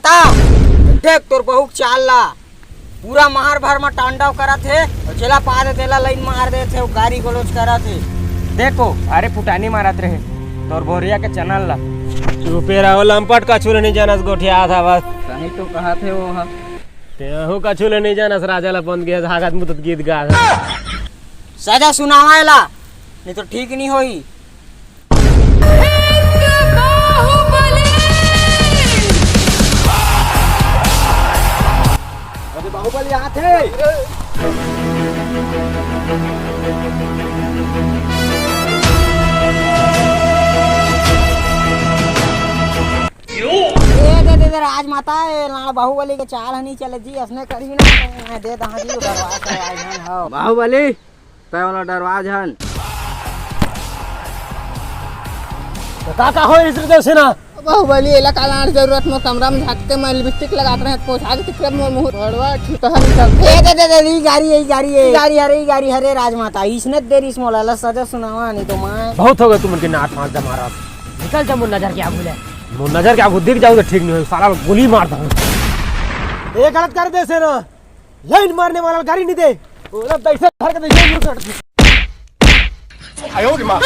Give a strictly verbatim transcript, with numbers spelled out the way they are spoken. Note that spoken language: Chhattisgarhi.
सकता? देख तोर बहू के चाल ला, पूरा महर भर म तांडव करत हे, अउ जेला पा दे तेला लाइन मार देत हे, अउ गारी गलौज करत हे। देखो, अरे फुटानी मारत रहे तोर भोरिया के चनल ला। चुपे रहो लंपट, कछु ल नइ जानस, गोठियात हवस। सही तो कहत हे वो ह। तेहू कछु ल नइ जानस, राजा ल बंद गया धागत मुतत गीत गा। सजा सुनावा एला, नहीं तो ठीक नहीं होई। अरे बाहुबली आथे। ए दे दे दे राजमाता, ए लाड़ बाहुबली के चाल हनी चले जी, असने करी ना, मैं दे दहा जी, दरवाजा से आए हन, हाँ। बाहुबली, तै वाला डरवा झन। तो का का होय ऋषि देवसेना? बाहुबली, एला का लाड़ जरूरत, मोर कमरा में झांकते मैं लिपस्टिक लगात रहे, पोछा के तिकरत मोर मुंह। बड़वा ठीक है, निकल। ए दे दे दे, ई गारी, ई गारी, ई गारी हरे, ई गारी हरे राजमाता, इसने देरी से मोला ला सजा सुनावा, नहीं तो मैं बहुत हो गए तुमन के नाट मार जमा रहा। निकल जा मोर नजर के आगू ले। मोर नजर के आगू दिख जाऊ तो ठीक नहीं हो, साला गोली मार दूं। ये गलत कर देसेना। लाइन मारने वाला गारी नहीं दे। बोला तो ऐसे धर के देखिए, यूं कर। आयो रे माँ।